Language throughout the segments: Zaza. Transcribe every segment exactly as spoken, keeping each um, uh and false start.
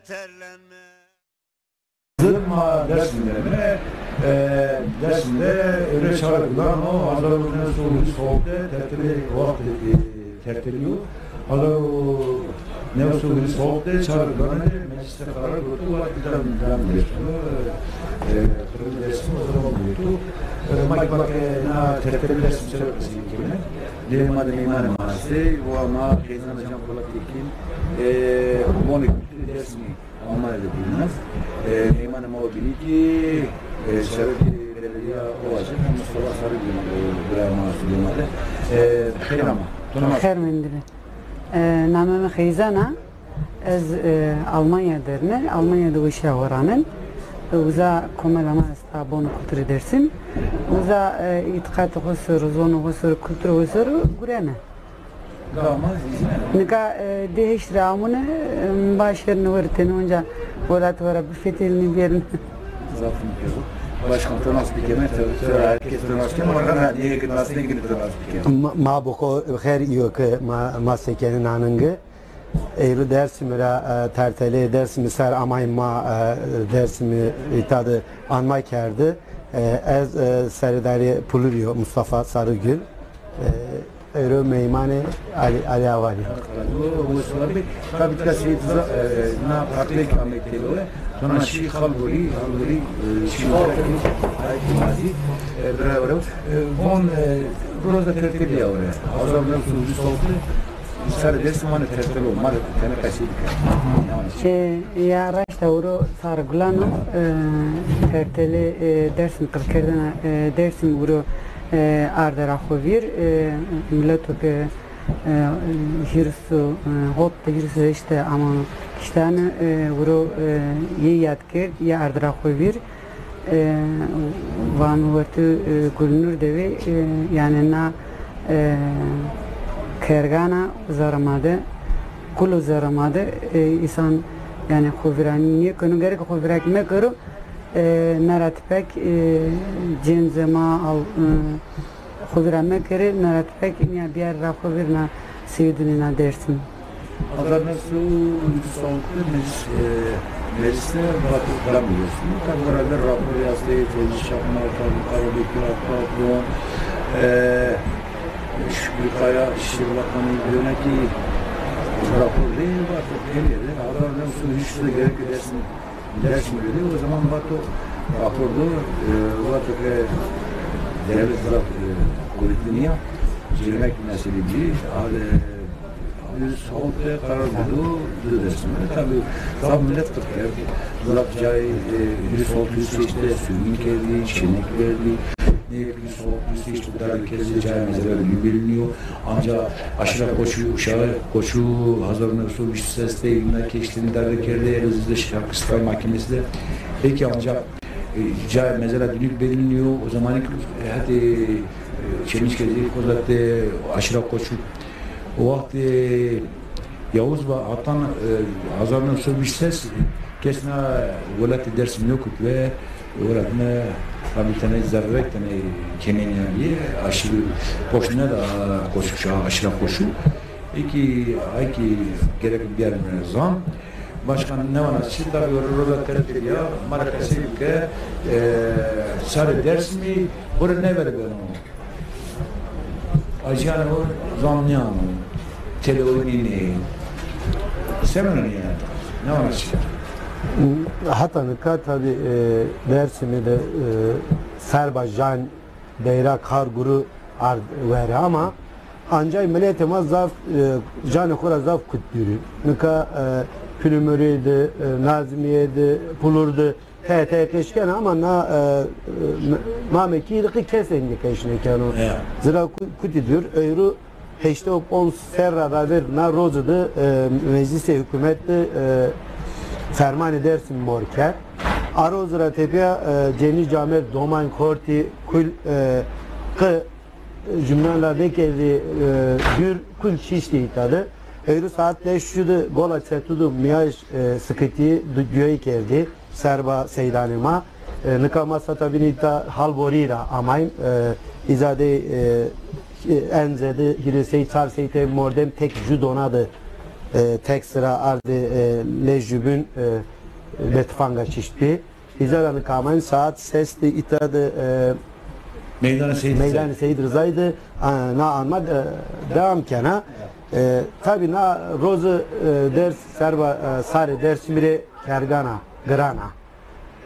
Terlenme. Ma Dersim'de mi? E, Dersim'de öyle çağrı kullanma, hazır olun, soğuk, soğukta, tertili vakti, e, tertiliyor. Hazır o, ne soğuk, soğukta, çağrı kullanma, mecliste karar koydu, vakti devam, devam ediyor. E, kırmızı Dersim o zaman oldu. E, bak, bak, e, na tertili Dersim sebep kızın kime? Lê ma de meymanê ma estê, wa ma Xeyzan Can Polat Tekin, e, Bonê Kulturê Dêrsimî Almanya de bînî. E, meymanê ma o bînî kî, e, şerefê belediya Ovacık, Mustafa Sarıgül, e, birayê ma estê lê ma de. E, xeyr ama. To nas. Xeyr mendî be. E, namê mi Xeyzan a. Ez, e, Almanya der ne, Almanya de weşîya xo ranen. E, uza komela ma esta Bonê Kulturê Dêrsim. Uza, e, îtîqatê xo ser, zonê xo ser, kulturê xo ser gureme. Nika, e, di heşt ra amune, e, mi va şêrîne werî tenê onca welatê xo ra bifetelîne bêrîne. Zaf mi kero. Başkan to nas bikeme, to, to herkes to nas keme, ama nê ke nas nêkeno to nas bikeme. Ma, ma bi xo xêr îyo ke ma, ma sekenî nanenge. Ewro Dêrsimî ra, e, tertelê Dêrsimî ser amay ma, e, Dêrsimî îta de anma kerdî. E, ez, e, serêdarê Pulurî yo, Mustafa Sarıgül. E, ewro meymanê Alî, Alî Avalî. Tabii ki şey, e, na farklı ikamet ediyor. Sonra şey, Halgori, Halgori, e, şey, e, bravo. E, von, e, Roza Terteliya ore. Hazar bin dokuz yüz otuz altı. Sarê Dêrsim ma de tertelo, ma de tene qesey bike. E, ya raşta ewro Sarıgül a no, e, tertelê, e, Dêrsim qirkerdene, e, Dêrsim ewro, e, arde ra xo vîr, e, mileto ke, e, hîris û, e, hot de hîris û heşt de ama kiştene, e, ewro, e, yê yad kerd, yê arde ra xo vîr. E, vano wertê, e, Gulnur de vê, e, yanî na, e, kergana zerrê ma de, kulo zerrê ma de, e, însan yanî xo vîra nêkeno, gerek xo vîra kî mekero, e, na ra tepek, e, cênzê ma al, e, xo vîra mekerê, na ra tepek nîya biyarî ra xo vîr na sewî dinê na Dêrsim. Hazar bin dokuz yüz otuz altı meclis, e, mecliste Batı'dan biliyorsunuz. Tabi beraber rapor yazdı, Fevzi Çakmak, Karabekir Akbaba, e, Şükrü Kaya, İçişleri Bakanı, diyor ki rapor değil, Batı'da her yerde. Hazar bin dokuz yüz otuz üçte gerek edersin. Ders mi dedi? O zaman vato rapordo, e, vato ke devlet zaf, e, kuvvetli niya, girmek meselesi, hadi, e, yüz altı karar verdi, dü Dêrsim. Tabi, zaf millet kırk geldi. Zaf cay, e, yüz altı yüz işte sürgün geldi, çenek geldi. Ne yüz altı yüz işte darbe geldi, cay mesela biliniyor. Ancak Aşraf Koçu, uşağı Koçu, hazar bin dokuz yüz otuz sekiz de yılına geçtiğini darbe geldi, Elazığ'da Şarkı İstiklal Mahkemesi de. Peki ancak, e, ca-, mesela dünük biliniyor, o zaman, e, hadi, e, Çemiş Gezek, Kozat'ta Aşraf Koçu. O vakit, e, Yavuz va-, Hatan, e, hazar bin dokuz yüz otuz sekiz kesna welatê Dêrsim yok ve welatine tabi tene zerrek tene kemenî aşırı koşuna da Koçu, Aşraf Koçu. Eki, eki gerek bir zan. Başkan ne vana çi tabi roza terteliya, ma ra qesey ke, e, sarê Dêrsimî, bure ne veri beno. Aciyanê o zam nîyano. Telefonî nê. Semeno nîya. Ne vana çi? Heta nika tabi, e, Dêrsimî de, e, serba jan beyrak har guru ard were ama ancay miletê ma zaf, e, canê xo ra zaf kut dûrî. Nika, e, Pilimurî de, e, Nazmîye de, Pulur de, Te, te keşken ama na, e, e, ma mekî rixi kes engî keş nêkeno. Ya. Zira ku-, kutî dûr, ewro heştê û ponc serra ra ver na rozu de, e, meclisê hukûmet de, e, fermanê Dêrsim mor kerd. A rozu ra tepîya, e, cenî camêrd domayn xortî kul, e, qi Jumlan ra vekerdî, e, dûr kul şiştî îta de. Ewro saet deş ju de gola çetu de mîyaj, e, sikitî du-, duye kerdî. Serba seydanê ma. E, nika ma sata bînî îta Halborî ra amayn. E, îza de, e, e, en zêde hîrê sey çar sey tey mordem tek ju dona de e, tek sıra ardê, e, lê jübün, e, be tifanga çişt bî. Îca ra nika amayîn saat ses de îta de, e, Meydanê Seyîd Meydanê Seyîd Rizayî de, a, na anma, e, devam kena. E, tabî na rozi, e, ders serva, e, sarê Dêrsimî rê kergan a, giran a.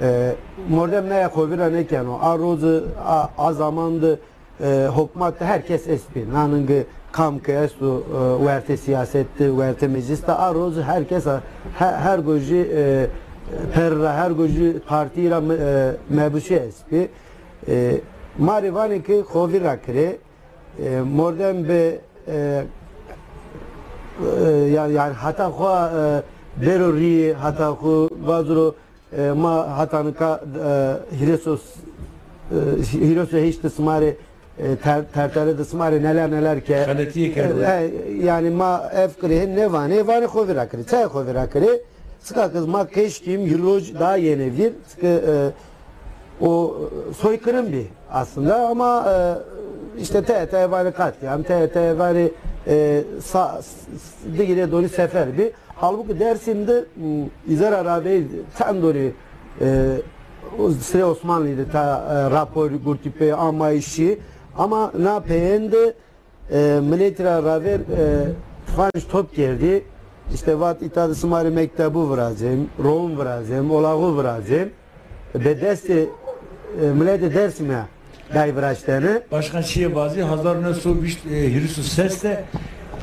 E, mordem naya xo vîr ra nêkeno. A rozi, a, a zaman de, e, hukmat de her kes estbî. Naningi kam ke esto, e, wertê siyaset de, wertê meclis de, a rozi her kes a, he-, her go jü, e, per ra, her go jü partî ra me-, e, mebuşî estbî. E, ma rê vanê ke xo vîr ra kirê. E, mordem be, e, e, ya-, yanî hata xo, e, bêro rî, hata xo vaziro, e, ma hata nika, e, hîrês û, e, hîrês û heşt de sima rê, e, ter-, tertele de sima rê neler neler ke. Xeletîye kerdo. E, e, yanî ma ev qirê nêvanê, vanê xo vîr ra kirê. Çayê xo vîr ra kirê. Çika ke ma qeşkîm, yirloj daha yenê vîr. Çika, e, o soykırım bî aslında ama, e, işte te, te vanê katliam, te, te vanê, e, sa-, s-, s-, digî rê donî sefer bî. Halbuki Dersim de, m, îzara ravey çend donî, e, o sirê Osmanlî de ta, e, rapor gurtî pê, amayîş şî. Ama na peyên de, e, miletî ra ravêr, e, tifanc top kerdî. İşte vat îta de sima rê mektebu virazêm, rown virazêm, olaxu virazêm. Be destê, e, miletê Dersimî ya day viraştene. Başkan çîyê vazî, hezar new sey û vîst, e, hîris û ses de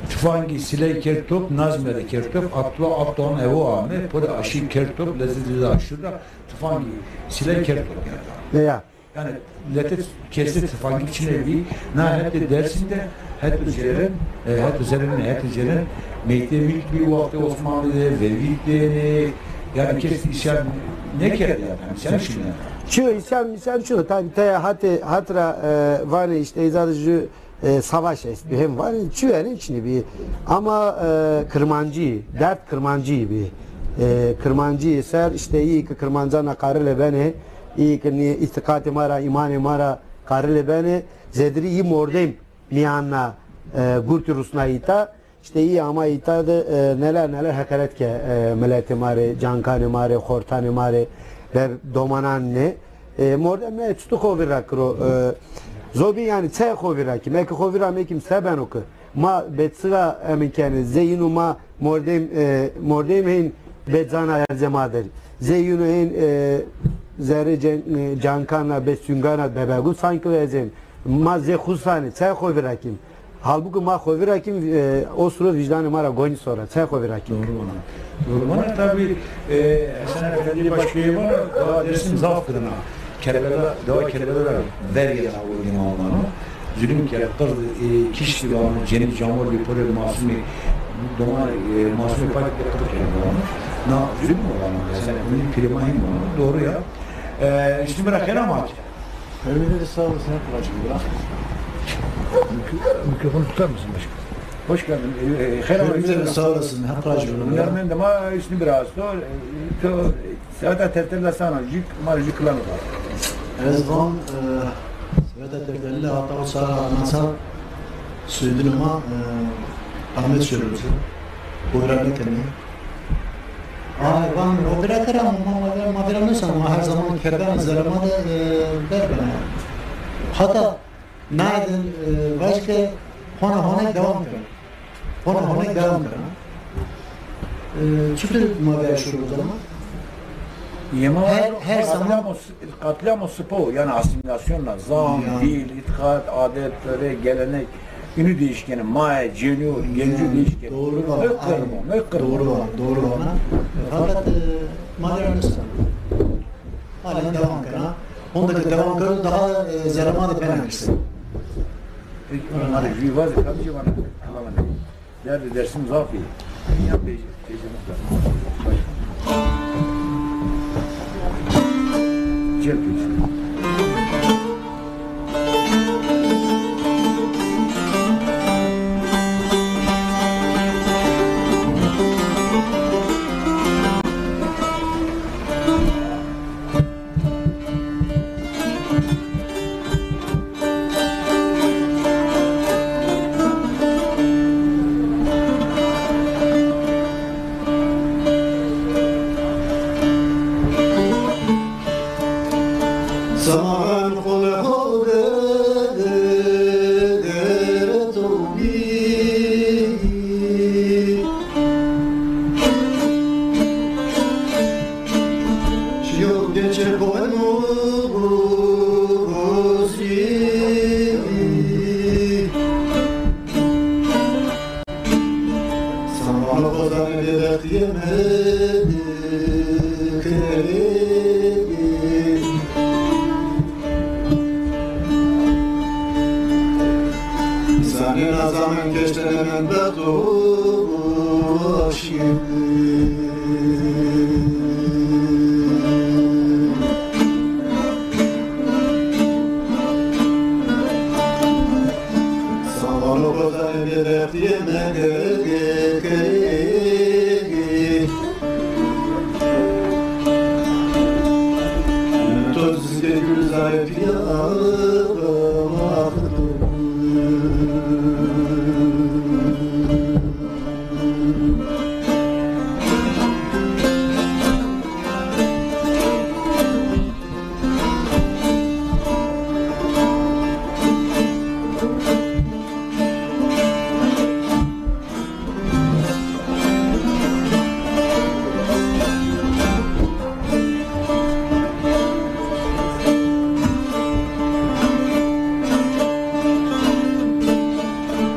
tifangî siley kerd top, Nazmîye de kerd top, atwa atwan evo ame, porê aşîr kerd top, lezî lezî aşîr ra tifangî siley kerd top yanî. Ya. Yanî letê kesê tifangî çinê bî, na hetê Dersim de, hetê zerrîn, e, hetê zerrîn, hetê zerrîn, meytê mît bî wextê Osmanlî de, vevît dênê, yanî kes îsyan nêkerd yanî, îsyan şinê. Çiyo îsyan, îsyan çiyo, tabî te hatê, hat ra, e, vanê işte îzade jü, e, savaş est bî, hem vanê çiyo yanî çinê bî. Ama, e, Kirmancî, dert Kirmancî bî. E, Kirmancî ser işte îyî ki Kirmancan ra qarilê benê, îyî ki nî-, îtîqatê ma ra, îmanê ma ra qarilê benê, zêdirî îyî mordem mîyan ra, e, gurtî rusna îta. İşte îyî ama îta de, e, neler neler hekaret ke, e, miletê ma rê, cankanê ma rê, xortanê ma rê, be domanan nê. E, mordem ne çitu xo vîr ra kiro, e, zobî yanî çe xo vîr ra kîm. Eke xo vîr ra mekîm se beno ki? Ma be çi ra emin kenê? Zê yîno ma mordem, e, mordem hên be cana erzê ma der. Zê yîno hên, e, zerrê cen-, e, cankan ra be sungan ra bebegu sanki vezên. Ma zê xu sanê, çay xo vîr ra kîm. Halbuki ma xo vîr ra kîm, e, o suro vîjdanê ma ra gonî sora, çay xo vîr ra kîm. Doğru vana. Doğru vana. Tabî, e, Hesen Efendi başkayê vana, dewa Dersim zaf girna. Kerbela, dewa Kerbela ra ver yena o îmam vano. Zulüm kerd, qird, e, kiştî vano, cenî camordî porê masumî, domanê, e, masumê pak de qird kerd vano. Na zulüm o vano, mesela, bunî pîrê ma hîn vano, doğru ya. E, işte bira kena ma. Hepiniz sağ olasın, hep razı olsun. Mikro-, mikrofonu tutar mısın başkanım? Hoş geldin. E, e, xeyr olsun. Hepiniz sağ olasın, hep razı olsun. Hünermend ma üstün biraz da, e, to, Seveta Tertelle sana, jük, ma jük lan. Ez van, e, Seveta Tertelle hatta o sara anasa, söylediğin ama, e, Ahmet Şerif'i, Boyra Mekanı. Ay, van, o bira kira, ama ma, ma, ma bira nêsa, ma her zaman kerdan zerema de, e, ber bena. Hatta Naydin, e, vaj ke hona hona devam kena. Hona hona devam kena. E, çutur ma veya şu o zaman? Yema her, her zaman katliam o, katliam o spo, yani asimilasyonla, zan, dil, itikat, adet, töre, gelenek, ünü değişkeni, maye, cenyo, gencu değişkeni. Doğru var. Mekırmo, mekırmo. Doğru var, doğru var. Fakat, e, ma veya nêsa. Halen devam kena. Onda ke devam kena, daha, e, zerema de bena işte. Peki, ona hadi, bir vazı, kamcı bana, Allah'ım. Derdi dersim zaf iyi. Ya, peki, peki, mutlaka. Cem peki. Nena zaman keştene men bexto aşî. Samanı kozanı bir bextiye mege.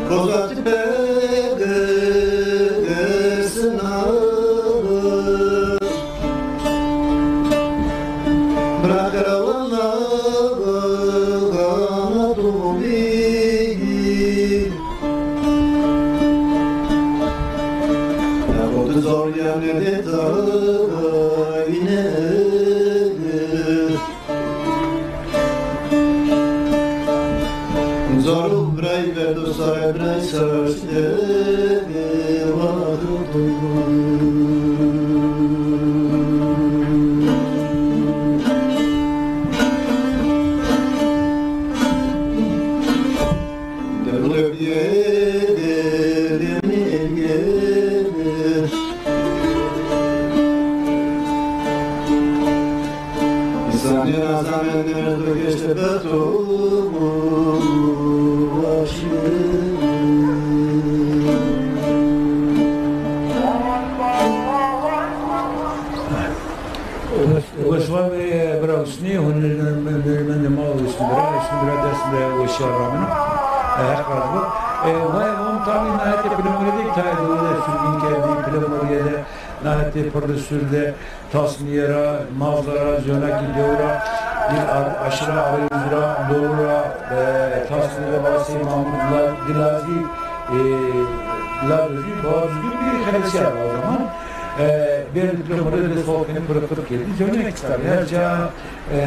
Kozatî pêde sina. Zor yanı de tayne. Zor bray ve dostay bray sarışte. Weş va bê, e, bira Husnî, hunermendê ma Husnî bira, Husnî bira dest bi weşîya rameno. E, Heq razî bo. E, vay, von tabî na hetê Pilemurîye de tayê de sürgün kerdî, Pilemurîye de, na hetê Pirlisûr de, Tasnîye ra, Mazra ra, Zonakî Dew ra, Dil Ar-, Aşîra Arayüz ra, Dolu ra, e, Tasnîye de Vasê Mahmud La-, Dilazî, e, Lazozî, Boğazcı bir xelesîya o zaman. E, bêrê Pilemurîye de sol tenî piro qir kerdî. Zonakî tabî her ca, e,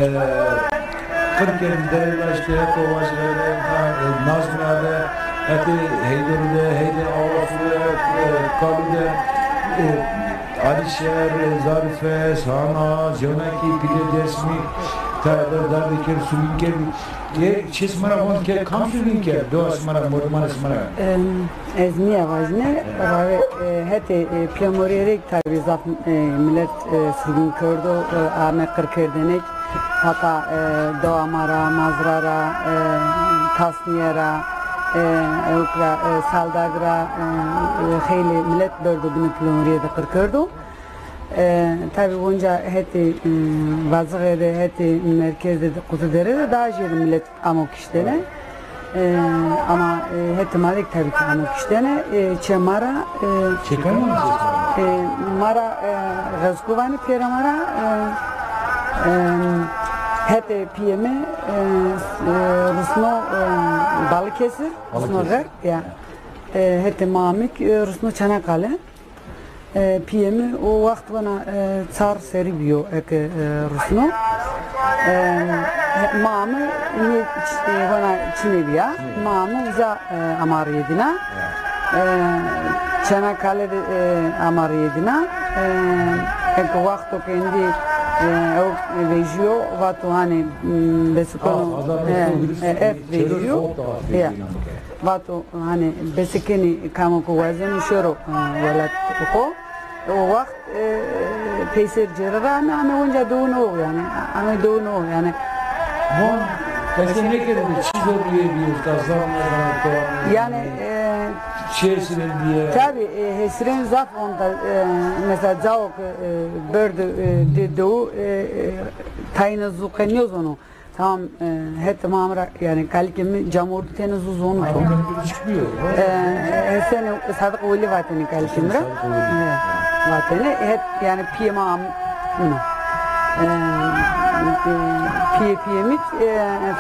qir kerdî, derê la işte, hetê Ovacî de, e, Nazmîya de, hetê Heyderû de, hetê Awasû de, e, Kalû de, e, Alîşer, e, Zarîfe, Sana, Zonakî, Pîlê Dêrsimî, tayê de dardê kerd, sürgün kerdî. E, çê sima ra von ke kam sürgün kerd? Dewa sima ra, mordimanê sima ra? Em, ez nîya vajîne, ravê, e, hetê, e, Pilemorîye rê tabî zaf, e, milet, e, sürgün kerdo, e, ame qirkerdene. Hata, e, dewa ma ra, Mazra ra, e, Tasnîye ra, e, ewk ra, e, Saldag ra, e, e, xeylê milet berdo binê Pilemorîye de qir kerdo. E, tabî onca hetê, e, Vazixê de, hetê merkezê de, Quzudere de daha jêde milet amo kiştene. E, ama, e, hetê ma de tabî ki amo kiştene. E, çê ma ra, e, Çê kay ma ra? E, ma ra, e, Xezku vanê pêra ma ra, e, e, hetê pîyê mi, e, e, rusno, e, Balıkesir, rusno Balıkesir. Xerb, ya. E, hetê mamik, e, rusno Çanakkale. E, pîyê mi o waxt vana, e, çar serî bîyo eke, e, rusno. E, ma mi nê ç-, e, vana çinê bîya. Ma mi uza, e, ama rîyê dîna. E, Çanakkale de, e, ama rîyê dîna. E, eke waxto ke êndî, e, ew vejîyo, vato hanê, m, besikon, e, e, ef vejîyo. Ya. Vato, hanî, besekenî kamo ke wazeno şero, e, welat xo. O waxt, e, peyser cêre ra ame, ame onca dewno yanî, ame dewno yanî. Von, qesey nêkerdêne, çi zor bîye bîyo, ta zaf nêzano to. Yanî, e, çi hesirên bîye? Tabî, e, hesirên zaf onda, e, mesela cao ke, e, berdo, e, de dewu, e, e, tayîne zu qe nêzono. Tamam, e, hetê ma mi ra, yanî kalikê mi camordî tenê zu zono to. E, Hesenê Sadiq Welî vatêne kalikê mi ra. E, vatêne, het, yanî pîyê ma am-, no. E, e, pîyê pîyê mi, e,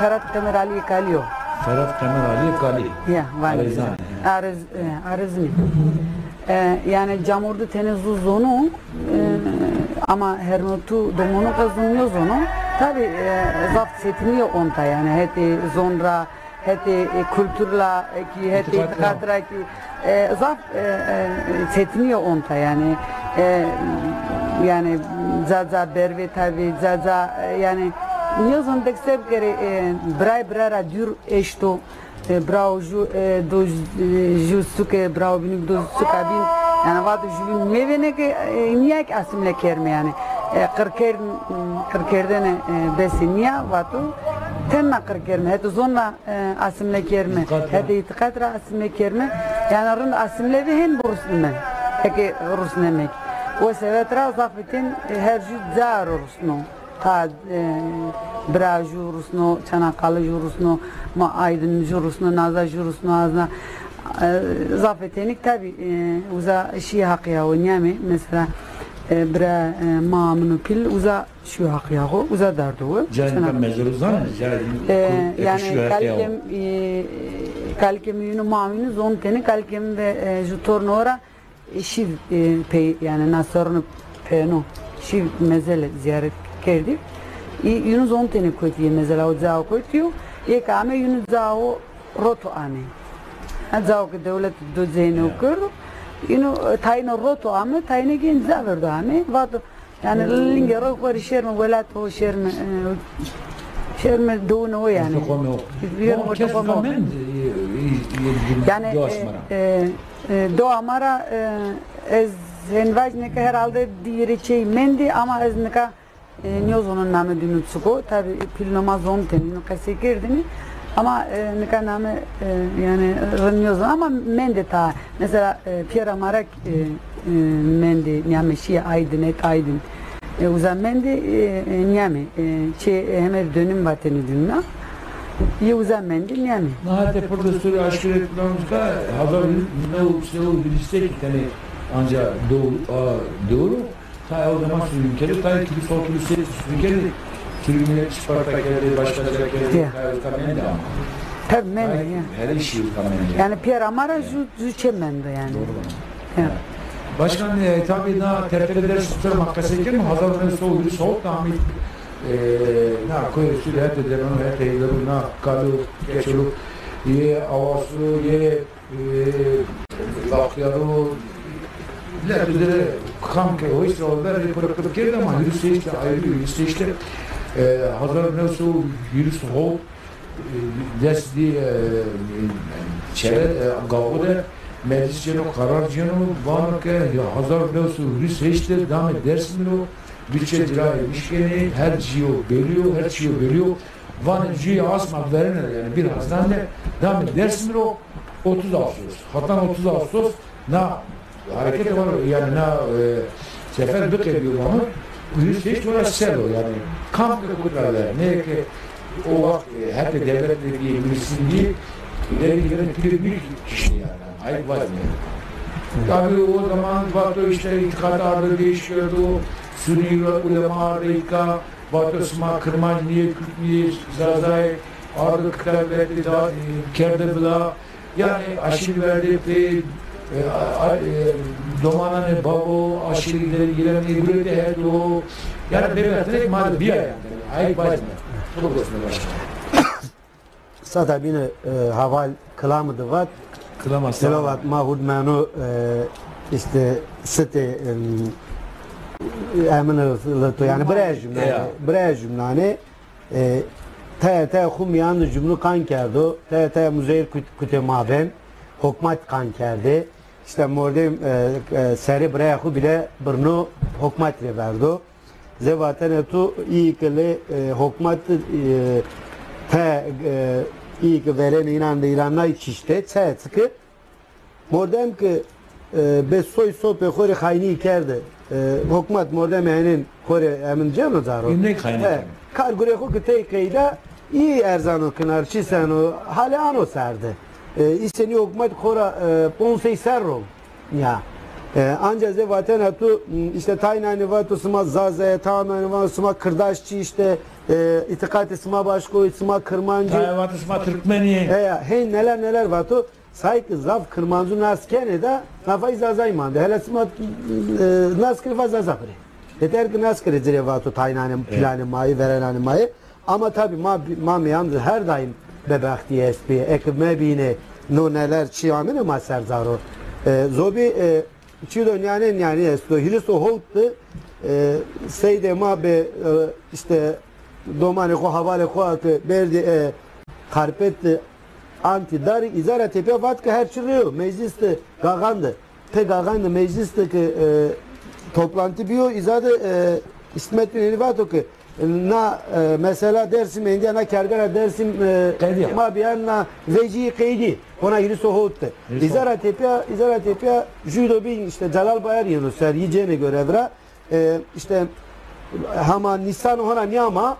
Ferhat Qemeralîyê Kalî yo. Ferhat Qemer Alî Kalî. Ya, vanê. Arêzan. Arêz-, e, Arêzinî. E, yanî camordî tenê zu zono, e, ama hernotu domono qe zu nêzono. Tabî, e, zaf çetinîye onta yanî, hetê zon ra, hetê, e, kultur ra, e, kî, hetê îtîqat ra kî, e, zaf, e, e, çetinîye onta yanî, e, yanî ca ca bervê tabî, ca ca, e, yanî nêzon dek se bikerê, e, biray bira ra dûr eşto, e, birawo ju, e, do, e, ju suke, birawo bînî do suka bîn, yanî vato ju bîn mevêne ke, e, nîya ke asîmle kerme yanî, e, qirkerd-, qirkerdene, e, besê nîya vato, tenna qirkerme, hetê zon ra e, asîmle kerme. Îtîqat ra. Hetê îtîqat ra asîmle kerme. Yanî rind asîmle bî hen birusnime. Eke rusneme kî. O sebet ra zafê ten, e, her jû ca ro rusno. Ta, e, bira jû rusno, Çanakale jû rusno, ma Aydin jû rusno, Naza jû rusno, azna. E, zafê tenî kî tabî, e, uza şî Heqîya o nîyamê. Mesela, e, bira, e, ma amino pîl, uza şîyo Heqîya xo, uza dardo wi. Ca nika mezelo zanê, ca, e, yanî şîyo Heqîya xo. Kalikê mi, e, kalikê mi yînû ma amînû zon tenî, kalikê mi ve, e, ju torno ra, e, şîv, e, pey, yanî na serrûnî peyno, şîv mezele zîyaret kerdî. Î, yînû zon tenî kotî yê, mezela o ca o kotî yo, yê ke ame yînû ca o roto ame. Ha, ca o ke dewlet do ceyno kerdo, yînû, e, tayîno roto ame, tayîne kî ca verdo ame, vato, yanî lingê ro xo rê şêrme welat o, şêrme, e, şêrme dewunê o yanî. Ortê qomê o. Şêrme ortê qomê o. Yanî, e, e, e, dewa ma ra, e, ez hên vajîne ke herhalde di-hîrê çêyî mendî ama ez nika, e, nêzono name dînû çik o. Tabî pîlûnê ma zon tenî, yînû qesey kerdinî. Ama, e, nika name, e, yanî rind nêzono ama mendê ta. Mesela, e, pîyera ma ra, e, e, mendê, nîyamê şîye Aydin, het Aydin. E, uza mendê, e, e, nîyamê, e, çê, e, heme dönüm vateni dînûna. Yê uza mendê nîyamê. Na hetê pirde sorî aşkere kerdî ke hezar new sey û hîris kî tenê anca dewr, a, dewr o. Ta o zaman sürgün kerdî, ta iki bin otuz sekiz sürgün kerdî. Sürgünler Isparta kerdî, başka ca kerdî, ya, ta uza mendî ama. Tabî mendî, ya. Her işî uza mendî. Yanî pîyera ma ra ju, ju çê mendo yanî. Doğru. Ya. Başkan, e, tabî na tepede ders tutar ma qesey kerdî, hezar new sey û hîris hewt amî, e, na koyê Sud hetê Demirû, hetê Heyderû, na Kalû, Keçelû, yê Awasu, yê e, Laxyaro, millet üzere kam ke hoysa o ver rê pir kir kerd ama hîris heşt de ayrı, hîris heşt de, e, hezar new sey û hîris hewt, e, dest dî, e, çere, e, gavû de meclis cêno, karar cêno, vano ke ya hezar new sey û hîris heşt de damê Dêrsimî ro Bütçe cirayê nişkenê, her çîyo belî yo, her çîyo belî yo. Vanê jûyê asma verêne de, yanî bir Haziran de, damê Dêrsimî ro otuz Ağustos. Hatan otuz Ağustos na hareket var, yanî na, e, sefer biqedîyo vano. Hîris heşt ora sel o, yanî kam ke kut ra ver, nê ke o waxt, e, hetê devlet de bîyê, milisîn bîyê, dergî verên pir mülk kişî yanî. Ayıp vazme. Tabi o zaman vato işte îtîqat ardo, değiş kerdo, Sunî ulema ardo îtîqat, vato sima Kirmanc nîyê, Kurd nîyê, Zazayê, ardo kitab verdi da, e, kerde bila. Yanî aşil verdi pê, e, a, a, e, domananê babo, aşil de girenê gure de heto. Yanî bêbextînek ma de bîya yanî. Ayıp vazme. Çok olsun başkanım. Sata bîne, e, heval kilamî de vat. Kilama sağ ol. Dilo vat ma hurdmeno, e, işte sitê, em, emine li to, yanî birayê jumnanê, ya, birayê jumnanê, e, taya taya xwu mîyan de jumnû qan kerdo, taya taya muzeyir kut-, kutê ma ben, hokmat qan kerdê. İşte mordem, e, e, serê biraya xwu bîle birno hokmat rê verdo. Zê vatene tu îyî ke lê, e, hokmat, e, te, e, îyî ke verêne înan de îran nay çîşte, çe çike. Mordem ke, e, bê soy sopê xo rê xaynî kerde, e, hokmat mordemê henên xo rê emin cêno caro. Ney xaynî keno? Kar gurê xo ke tey qeyda, î erzano kinar, çî seno, halê ano ser de. E, îsenî hokmat xo ra, e, ponc sey serr o. Ya. E, anca zê vatena tu, m, işte taynanî vato sima Zaza ye, taynanî vato sima Kirdaşçî işte, e, îtîqatê sima başko, sima kirmanc î. Tayê vato sima tirkmen î. Heya, hên neler neler vato. Say ki zaf kirmancu nas kenê de, nafayî zazayî mande. Hele sima, e, nas kirê va zaza birê. Yeter ki nas kirê ci rê vato taynanê, planê ma yê, verenanê ma yê. Ama tabî ma, ma mîyan de her daîm bebextî estbî. Eke mebînê no neler çî amêne ma ser zaro. E, zobî, e, çî do nîyanê nîyanî esto. Hîris û hewt de, e, seydê ma be, e, îşte domanê xo, havalê xo ke berdî, e, xarpet de antî darî, îza ra tepîya vat ke her çî rê yo. Meclîs de gaxan de, pê gaxan de meclîs de ke, e, toplantî bîyo, îza de, e, Îsmet Înenî vato ke na, e, mesela Dêrsim êndîya na kergana Dêrsim, e, ma bîyan na vecî qeydî. Hona hîris û hewt de. Îza ra tepîya, îza ra tepîya jû do bîn îşte Celal Bayar yeno ser, yî cênê görev ra. E, îşte hama nîsan hona nîyama,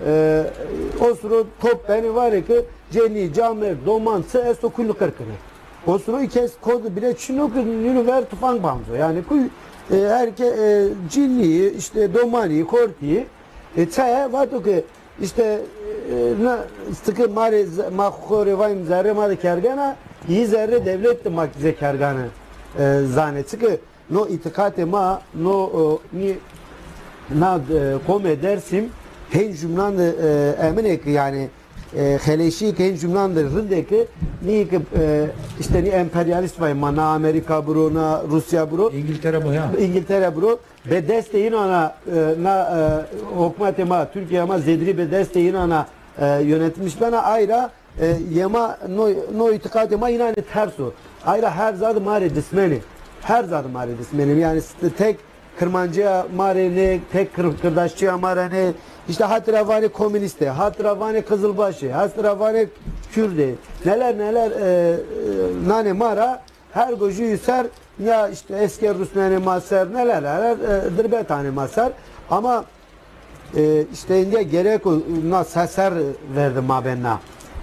e, o siro top benê varê ke cenî, camêrd, doman, çi esto kulî qir kenê. O siro î kes kod bile çin o ke nîno ver tufang banco. Yanî kuy, e, her ke, e, cinî, îşte domanî, xortî, e, çaye vato ke îşte, e, na, sike ma rê z-, ma xo rê vayîm zerrê ma de kergena, yî zerrê dewlet de ma zê kergane, e, zanê. Çike no îtîqatê ma, no, o, nî, na, e, qomê Dêrsim hên jumlan de, e, emin ê ki yanî, e, xeleşî ki hên jumlan de rind ê ki nî ki, e, îşte nî emperyalîst vay ma, na Amerîka biro, na Rûsya biro. Îngiltere biro. Îngiltere biro. Be destê înan a, e, na, e, hukmatê ma, Tirkîya ma zêdirî be destê înan a, e, yönetmiş bena, ay ra, e, yê ma no, no îtîqatê ma înan ê ters o. Ay ra her zad ma rê dismenê. Her zad ma rê dismenê. Yanî st-, tek Kirmancîya ma rê nê, tek Kir-, Kirdaşçîya ma rê nê. Îşte hatî ra vanê komunîst ê, hatî ra vanê qizilbaş ê, hatî ra vanê Kurd ê. Neler neler, e, e, nanê ma ra. Her go jûyî ser, ya îşte esker rusnenê ma ser, neler neler, e, dirbetanê ma ser. Ama, e, îşte êndîya gereko na se-, ser verdî mabên na.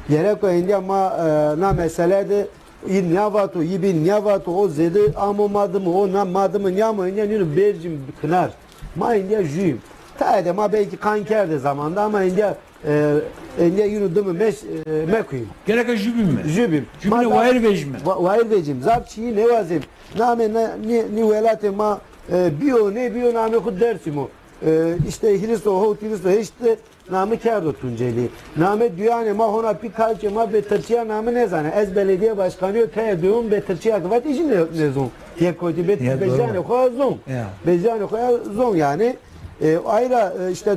Gereko êndîya ma, e, na mesele de yî nîya vato, yî bîn nîya vato, o zêde amo ma dime, o na ma dime nîyamo, êndîya nîno bêrcîm kinar. Ma êndîya jûyîm. Tayê de ma belkî qan kerdê zamanda ama êndîya E, êndîya yîno dime meş, e, mekuyîm. Gereka jû bîme. Jû bîm. Jû bîme, wayîr vejîme. Wa-, wayîr vejîm. Zaf çîyî nêwazêm. Namê ne-, nî, nî welatê ma, e, bîyo, nêbîyo namê xo Dêrsim o. E, îşte hîris û hewt, hîris û heşt de name kerdo Tuncelî. Namê duyanê ma hona pî kalçê ma be tirkîya name nêzanê. Ez belediye başkanî yo, teye duyum be tirkîya ke vatê jî nê-, nêzon. Yek kotî be, be canê xo ya zon. Be canê xo ya zon yanî. E, ay ra, e, îşte, e,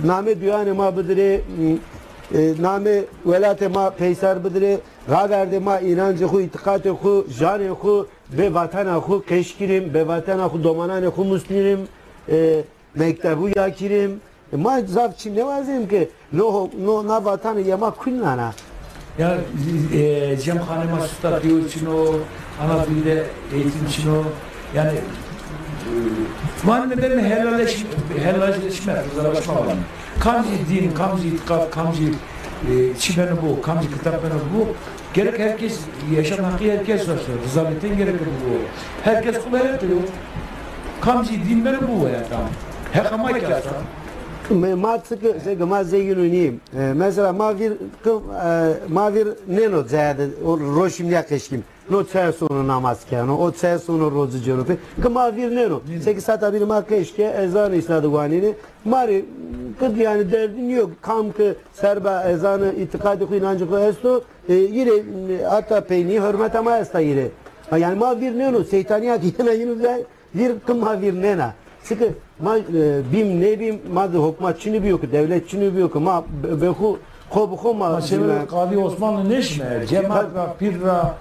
namê duyanê ma bidirê, e, namê welatê ma peyser bidirê, raverdê ma înancê xo, îtîqatê xo, janê xo, bê vatena xo qeşkirîm, bê vatena xo domananê xo musnîrîm, e, mektebu yakirîm. E, ma zaf çî nêwazêm ke no, no, na vatanê yê ma kulî nana. Ya, e, cemxanê ma susta pîyor çin o, ana dilî de eğitim çin o. Yanî, e, vanîme de mi helalleş-, helalleşme, rızalaşma vanîme. Kamcî din, kamcî îtîqat, kamcî, e, çî beno bo, kamcî kitab beno bo, gerek herkes, yaşam hakkı herkes var. Rızaleten gerek bo. Herkes xo vereto. Kamcî din beno bo ya tam. Heqa ma kî esta. Me-, ma çike, çike ma zey yîno nîyim. E, mesela ma vîr, e, ma vîr nêno cayê de, o roşîm ya qeşkîm. No çaye sono namaz keno, o çaye sono roci cêno pê. Ke ma vîr nêno. Çike sata bîrî ma qeşke, ezanê îsa de wanînê. Ma rê qid yanî derdî nîyo. Kam ke serba ezanê, îtîqatê xo, înancê xo esto, e, yî rê, e, hata peynî hurmeta ma esta yî rê. Ha, yanî ma vîr nêno, seytanîya ke yena yîno vîr, qima vîr nêna. Çike ma, e, bîm nêbîm, ma de hukmat çinî bîyo ke, dewlet çinî bîyo ke, ma be, be xo, xo bi xo ma. Ma şever Qadî Osmanlı nêşime, cemat ra, pîr ra,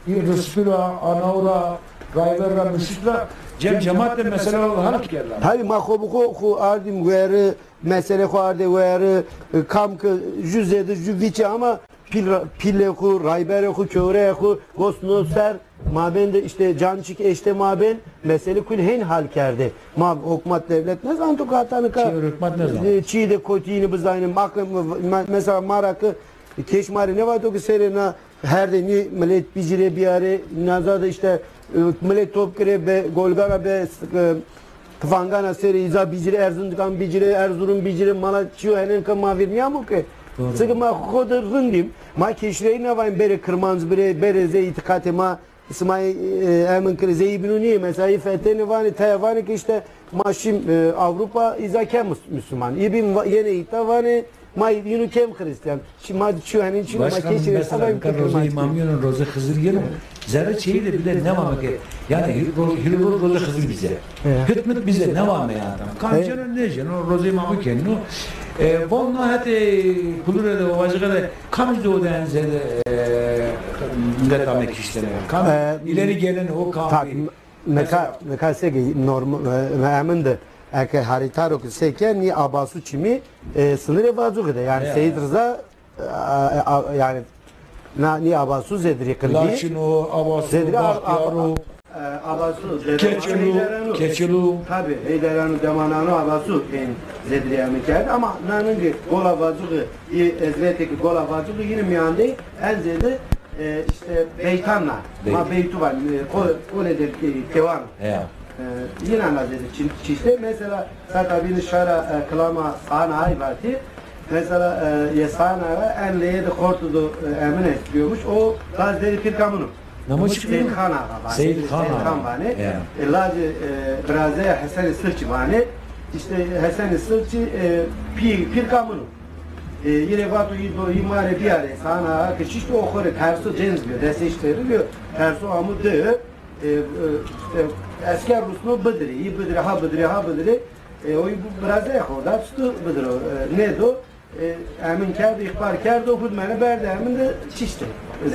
rıspî ra, anaw ra, rayber ra, murşîd ra, cem cemat de mesele hal kerda. Tabî ma xo bi xo, xo ardîm weri, mesele xo ardê weri, e, kam ke jû zêde, jû vîçe ama Pîl ra-, pîlê xo, rayberê xo, kewreyê xo, gos no ser, mabên de îşte can çik eşte mabên, meselî kul hên hal kerdê. Ma hukmat dewlet nêzanto ke hata nika, çî hukmat nêzanto, e, çî de kotî yînî bizanî. Ma ke, me-, mesela ma ra ke keş ma rê nêvato ke serê na herdê nî milet bicîrê bîyarê, naza de îşte, e, milet top kerê be, golgana be, e, Tifangana serê îza bicirê, Erzingan bicirê, Erzurum bicirê, mala çiyo henen ke ma vîr nîyamo ke. Doğru. Çike ma xo de rind îm. Ma kêşîreyî nêvanê berê kirmanc birê, berê zey îtîqatê ma, sima, e, emin kirê zey bînû nîyê. Mesela, î fetêne vanê, taya vanê ke îşte ma şîm, e, Avrupa, îza ke mus-, musluman. Î bîn va-, yenê îta vanê, ma yînû kem Xirîstîyan. Çi ma çiyo henên çîno, ma kêşîreyî mesela, nêvanê nika roze Îmamî yeno, roze Xizir yeno. Zerre çeyî de bile nêvame ke, yanî, hîro, hîro roze Xizir bî ze. Hit mit bî ze nêvame yanî. Kam ceno nêceno, roze Îmamî kenîno. E, von no hetê kulure de, ovacığa de, kam îzdo de en zêde, e, millet ame kiştene. Kam ileri gelen o kam. Nika, nika seke normal, e, emin de, eke harîtaro ke seke nî Abasu çimî, e, sinirê Vacuxî de. Yanî Seyîd Riza, e, a, a, yanî na, nî Abasu zêdirî Qirgî. Laçin o, Abasu, zêdirî Bahtiyar o. E, Abasu, Keçilu, Keçilu. Tabi, Heyderanu, Demananu, Abasu en zêdirî emin kerd. Ama naningî Gola Vacuxî, î ezmetê ke Gola Vacuxî yînî mîyandê en zêde, e, îşte beytan na. Ma beytu van, e, ko-, kole de, e, kewan. E, yîna na zêde çi-, çîşte. Mesela, sata bînî şara, e, kilama Sanayî vatî. Mesela, e, yê Sanayî en leyê de xortu do, e, emin est bîyomuş. O gaz derî pîrka min o. Namo çik bîyo? Seyîd Xan Axa vanê. Seyîd Xan Axa. Seyîd Xan vanê. E, lacê, e, birazeya Hesenî Sirçî vanê. Îşte Hesenî Sirçî, e, pî-, pîrka min o. E, yî rê vato, yî do, yî ma rê bîyarê, Sanayî Axa ke çîşt o xo rê terso cenz bîyo, destê îşte rê bîyo, terso amo de, e, e, îşte esker rusno bidirê, yî bidirê, ha bidirê, ha bidirê, e, o yî bu-, birazeya xo da tutu bidiro, e, nêdo, e, emin kerdo, îxbar kerdo, hudmene berde emin de çîşte,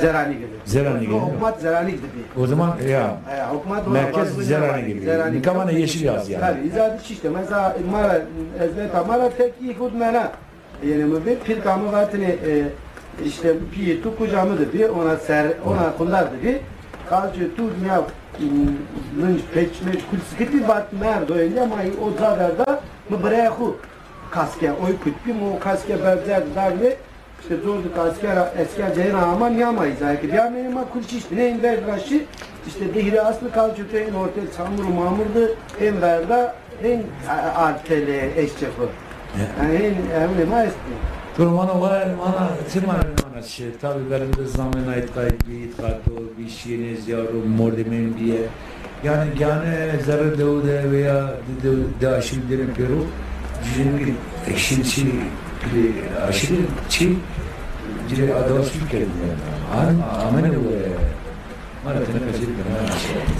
Zeranîg de. Zeranîg de. Hukmat Zeranîg de bî. O zaman ya, e, hukmat merkez Zeranîg de bî. Zeranîg de. Nika vana Yeşil Yaz yanî. Tabi, îza de çîşte. Mesela, ma ra, ezmeta ma ra tek yî hudmena. Yenê mi bî, pîrka mi vatêne, e, îşte pîyê tu kuca mi de bî, ona ser, ona qundar de bî. Qalçê tu nîya, m, linc, peç, meç, kul sikitî vat merdo êndî, ama o ca verda mi birayê xu kaske, oy kut bî, mi o kaske berzer dardê, îşte cor de kaske ra esker cayêna ama nîyama îza ke dîyamêne ma kul çîşt, nê ên ver ra şî, îşte di hîrê asli qalçê tu ên ortê çamur û mamur de ên verda, Hên a-, artele eşçe xo. Yanî hên emrê ma estbî. Kurmana wa, mana, çi ma, mana çi? Tabi verinde zamena îtîqat bî, îtîqat o, bî şîyêne ziyaro, mordemên bîye. Yanî gane zerre dew de veya de, de, de aşîrî dêne pêro, cînî ekşîn çi, aşîrî çi, cîrê adawa sû kerdî. An, amene we.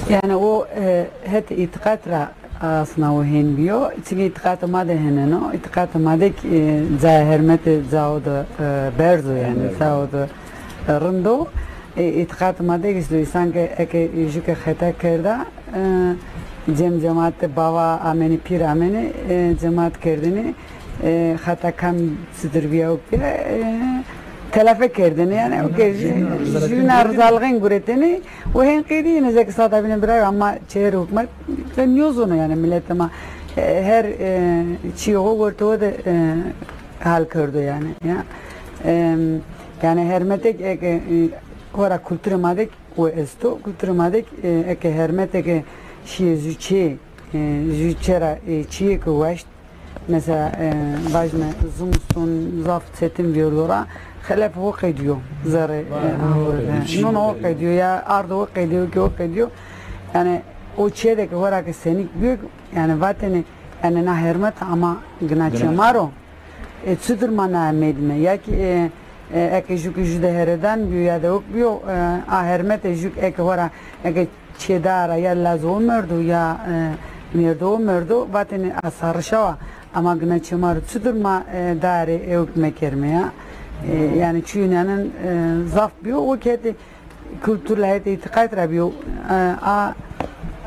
Yanî o, e, het îtîqat ra asna o hên bîyo. Çimkî îtîqatê ma de heneno. Îtîqatê ma de kî, e, cayê hermetê cao de, e, berz o yanî. Cao de, e, rind o. E, îtîqatê ma de kî îşte însan ke eke jû ke xeta kerda, e, cem cemaat de bava amenî, pîr amenî, e, cemaat kerdêne. E, xeta kam çitur bîya û ke, e, telafi kerdêne, yanî o ke jû-, jûna rizalixên guretêne û hên qedîyêne, zeke sata bîne bira, ama çeyre hukmat ke nîyozono yanî miletê ma, e, her, e, çîyê xo wertê xo de, e, hal kerdo yanî, ya. E, yanî hermetek eke, e, xora kulturê ma de o esto, kulturê ma de, e, eke hermeteke şîye jû çê, e, jû çê ra, e, çîyêke waşt, mesela, e, vajime zimiston zaf çetin vîyerdo ra, xelef o qedîyo zerrê, e, ahurê de. Nûn o qedîyo, ya ard o qedîyo, ke o qedîyo. Yanî o çê de ke xora ke senîk bîyo, yanî vatêne, yanî na hermet ama gina çê ma ro. E, çitur ma na emedîme? Ya kî, e, e, eke jû ke jû de heredan bîyo ya de ok bîyo, e, a hermete jû ke eke xora, eke çê da ra ya lazo merdo ya, e, mêrdo merdo, vatêne a sarişa wa, ama gina çê ma ro çitur ma, e, da rê ewk mekerme ya. E, yanî çîyûn yanîn, e, zaf bîyo, o ke hetê kultur la hetê îtîqat ra bîyo. E, a,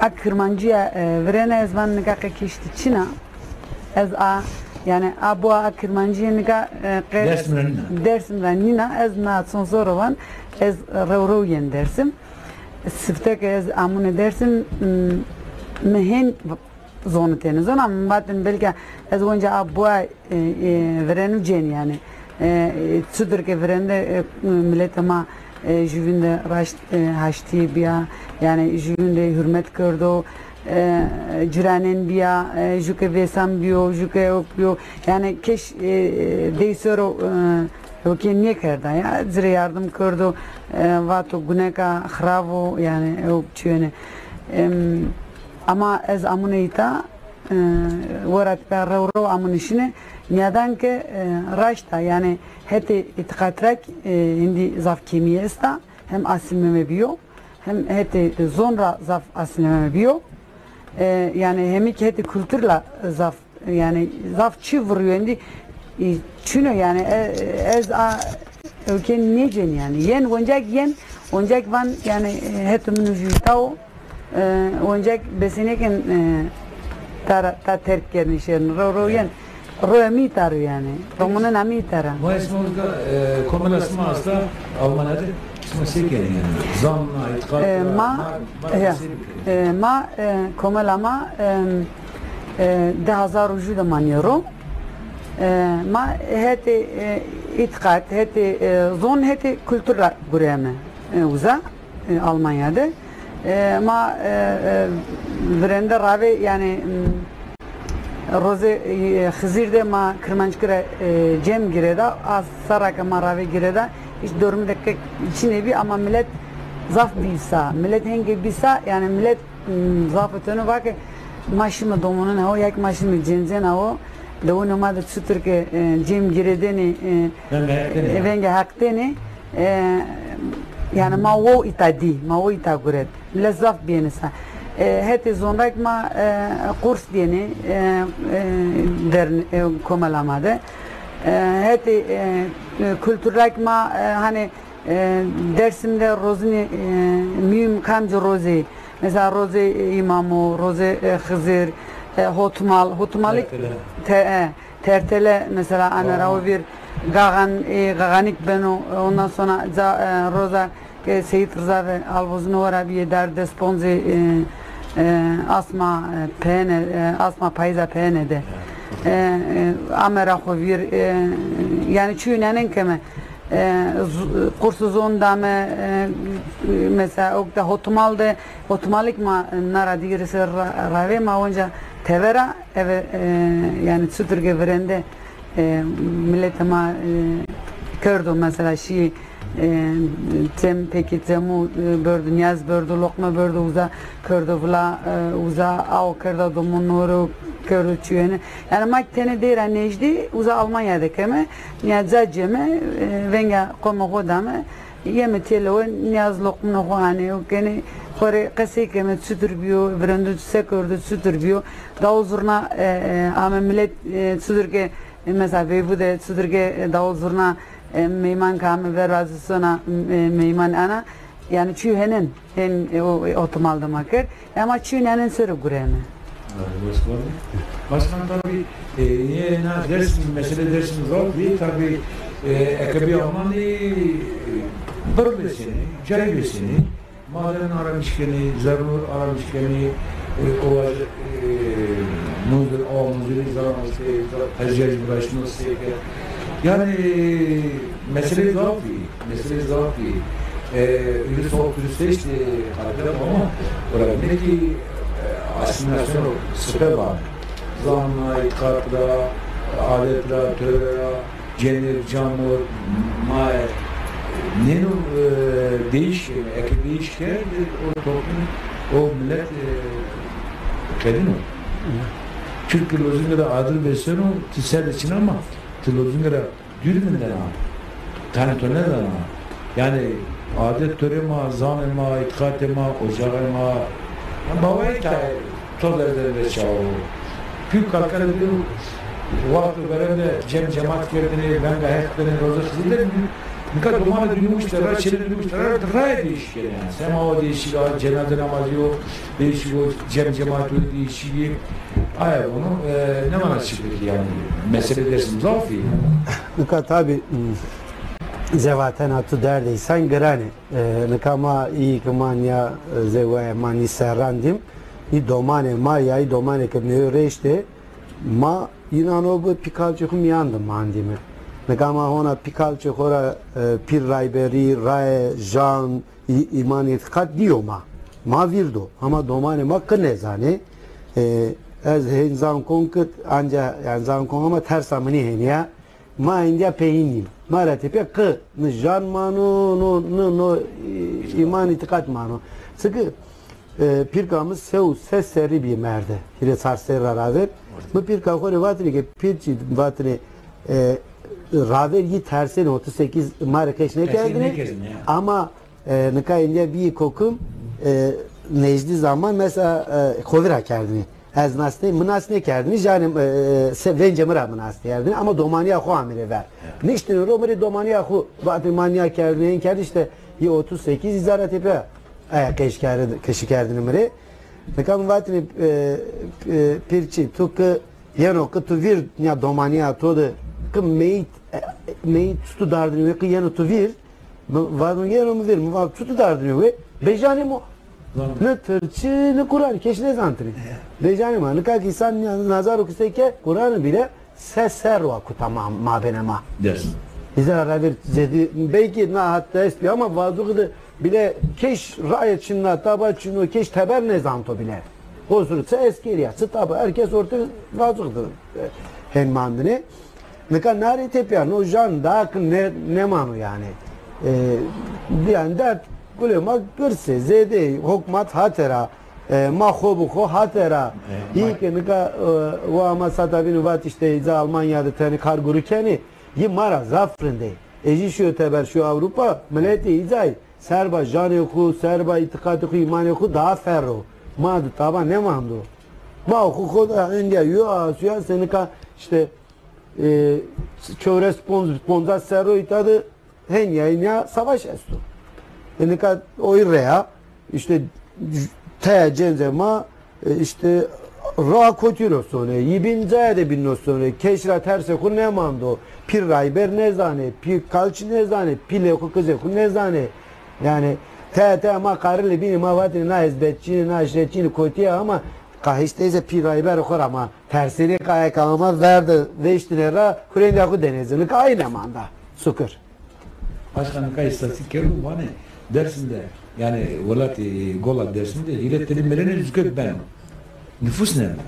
a kirmancîya, e, virêne ez van nika qe kiştî çin a. Ez a, yanî a boa a kirmancîye nika, e, qe Dersim ra nîna. Dersim ra nîna. Ez na çon sor o van, ez rew rew yen Dersim. Sifte ke ez amune Dersim, m-, mi hên zonitêne. Zona mi vatên belka ez onca a boa, e, e, virenu cên yanî. E, e, çitur ke virende, e, miletê ma, e, jûvîn de raşt, e, haştî bîya, yanî jûvîn de hurmet kerdo, e, cüranên biya, e, ju ke vêsan biyo, ju ke yok biyo. Yani keş, e, dey sero, e, yok nêkerda ya. Ci rê yardım kerdo, e, vato guneka xiravo, yani yok çiyone. Em, ama ez amune îta, e, wera tipa rew rew amune şine. Nîyadan ke, e, raşta, yani hetê îtiqat ra, e, hindî zaf kêmî esta, hem asimleme biyo. Hem hetê zon ra zaf asimleme biyo. E, yani hemî ki hetê kultur ra zaf, yani zaf çi vurîyo endî, e, çin o yani, e, ez a ewke nêcên yani. Yen oncak yen, oncak van yani, e, hetê min jû îta o, e, oncak besenêken, e, ta ra, ta terk kerdin şêrin. Ro ro yen. Roya mi îta ro yani. Romunena mi îta ra. Ma esma, e, komela sima asta Almanya de, sima se kenê yani? Zan, îtiqat, e, ma, ma, ma, ya, se bikenê? E, ma, e, komela ma, e, e, di hazar û ju de ma nêro. E, ma hetê, e, îtiqat, hetê, e, zon, hetê kultur ra gureme, e, uza, e, Almanya de. E, ma, e, e, virende ravê, yani, m, rozê, e, Xizir de ma Kirmanckî ra, e, cem girêda, a serra ke ma ravê girêda, hiç dormî de ke çinê bî, ama milet zaf bî sa. Milet henge bî sa, yani milet, m, zaf tonu va ke ma şîme domonun hawo, ya ki ma şîme cêncên hawo, dewonê ma de çutir ke, e, cem girêdenê, e, venge heq denê, e, venge heq denê, e, yani ma wo îta dî, ma wo îta guret. Milet zaf bîyêne sa. E, hetê zonrak ma, e, kurs dîyêne, e, e, dern-, e, komela ma de. E, hetê, e, e, kulturrak ma, e, hani, e, Dersim de rozinê, e, muhîm kamci rozê? Mesela rozê Îmamo, rozê, e, Xizir, e, Hotmal, Hotmalik, tertele, te-, e, tertele mesela ame ra o vîr, gaxan, e, gaxanik beno, e, ondan sonra ca-, e, roza ke Seyîd Riza ve Alvozun ora bîye dar dest ponzê, e, e, asma, e, peyene, e, asma payîza peyene de. E, e, ame ra xo vîr, e, yani çîyo nênen keme. E, z-, kursu zon dame, e, mesela okta Hotmal de, Hotmalik ma nara dîgirî ser ra-, ravê ma onca tevera, eve, e, yani çutir ke virende, e, miletê ma, e, kerdo mesela şî, e, cem, pekî cemu, e, berdo, nîyaz berdo, loqme berdo uza, kerdo vila, e, uza, aw kerda domon noro, kerdo çuyene. Yani ma ki tenê dey ra nêjdî, uza Almanya de keme, nîya ca ceme, e, venga qomê xo dame, yeme têlewe, nîyaz loqmino xo anê, o kenê, xo rê qesey keme, çutir bîyo, virendo se kerdo, çutir bîyo. Dawul zurna, e, e, ame milet, e, çutir ke, e, mesela veyvu de çutir ke, e, dawul zurna, e, meyman ke ame ver razî sona, e, meyman ana, yani çîyo henen. Hen, e, o, e, Hotmal de ma kerd. Ema çîyo nênen ser o gureme. Evet, başkan. Başkan, tabi, e, niye na Dersim, mesele Dersim zaf bî, tabi, e, eke bî Alman de, e, bir besenî, cay besenî, maden aramış kenî, zerrûr aramış kenî, e, o, e, muzir, o muziri zaten, e, tecrübe uğraşmış, e, yani, e, mesele zaf bî. Mesele zaf bî. E, ulu sol turist eşt, e, qatîda ama ora ne ki, e, asîmîlasyon sipe var. Zan ra, îtiqat ra, adet ra, töre ra, cenir, camur, ma, e, nêno, e, değiş, eke değiş kerd, o toplum, o millet, e, qedîno. Çünkü lozîme de adir beseno, ti ser de çin ama, ti lozîme de dûr mindena, tento nêdana. Yani adet torê ma, zanê ma, îtiqatê ma, ocaxê ma, bawayî ta to derdê de çawo. Pî kalkale dû wexto verende cem cemat kerdinê, venga heq benê, roze xizir de nika domane dûnî uşte ra, çêne dûnî uşte ra, raye değişik yani. Sema o değişik, cenaze namazî yo değişik, o cem cemat yo değişik. Aya bunu, e, ne mana çi peki yani? Mesele Dersim zaf î. Nika tabi, m, zevatena tu derdê îsan giran ê. E, nika ma î ki ma nîya, e, zewaya ma nî serran dîm, î domanê ma ya, î domanê ke meyo rêştê, ma înan o bi pîkalçê xu mîyan de mandîme. Nika ma hona pîkalçê xo ra, e, pîr rayberî, raye, jan, î-, îman îtîqat dîyo ma. Ma vîr do, ama domanê ma qi nêzanê. E, ez hên zan kon ki anca, yanî zan kon ama tersa mi nî hênî ya. Ma endîya peyîn nîm. Ma ra tepîya qi ni jan mano, no, no, no, e, îman îtîqat mano. Çiki, e, pîrka mi sew ses serrî bî merde. Hîrê çar serrî ra raver. Mi pîrka xo rê vatêne ke pîrçî vatêne, e, raver yî tersêne, otuz sekiz ma rê qeş nêkerdêne. Ama E, nika endîya bîyî kokim, e, nêjdî zaman mesela, e, xo vîr ra kerdinî. Ez nas nê, mi nas nêkerdinî, janê, e, se, vencê mi ra mi nas kerdinî, ama domanîya xo amî rê ver. Niştîne ro mi rê domanîya xo vatê ma nîya kerdinî, hên kerdî îşte yî otuz sekiz îza ra tepîya, e, qeş kerdinî, qeşî kerdinî mi rê. Nika mi vatêne, e, e, pîrçî, tu ki yeno ki tu vîr nîya domanîya to de ki meyît, e, meyît tu dardinî wê ki yeno tu vîr, Mi vano yeno mi vîr, mi vano çutu dardinê wê? Bêjanê mo. Ni tirkçî, ni Quranî, keş nêzantinê. Bêjanê ma. Nika ki îsan nazaro ki se ke Quranî bîle se serr wa kuta ma, mabêne ma. Îza ra vîr zêdî, belkî na hat dest bî ama vazuxî de bîle keş raye çin na, taba çin o, keş teber nêzanto bîle. Xosur çi eskerî ya, çi taba, her kes orte vazuxî de, e, hên mandinê. Nika na rê tepîya no jan daha ki ne, nêmano yanî. E, yanî derd gulê ma girs ê, zêdê hukmat hate ra, e, ma xo bi xo hate ra. Yî ke nika, e, wa ma sata bîne vat îşte îza Almanya de tenê kar gurî kenê, yî ma ra zaf rind ê. Ê jî şîyo teber şîyo Ewropa, miletê îzay serba janê xo, serba îtîqatê xo, îmanê xo daha ferr o. Ma de taba nêmando. Ma xo xo de endîya yo a suya se nika îşte, e, çewres ponz-, ponza serro îta de hên yayîn ya savaş esto. E, nika oy reya îşte teya cenzê ma, e, îşte raa kotî ro sonê, yî bîn cayê de bîn no sonê, keş ra tersê xo nêmando, pî rayber nêzanê, pî kalçî nêzanê, pîlê xo, qizê xo nêzanê. Yanî teya teya ma qarilî bînî, ma vatînî na hizmetçînî, na îşletçînî kotî ya ama qahîşteyse pî rayberê xo ra ma tersênê, qayê ke ama ver de veştîne ra, hurêndîya xo denê ci. Nika ay nêmanda. Şukir. Başka nika îstatîstîk kerdo, vanê Dersim de, yanî welatê Gola Dersim de hîrê tenî mirenê, zukek beno. Nufus nêbeno.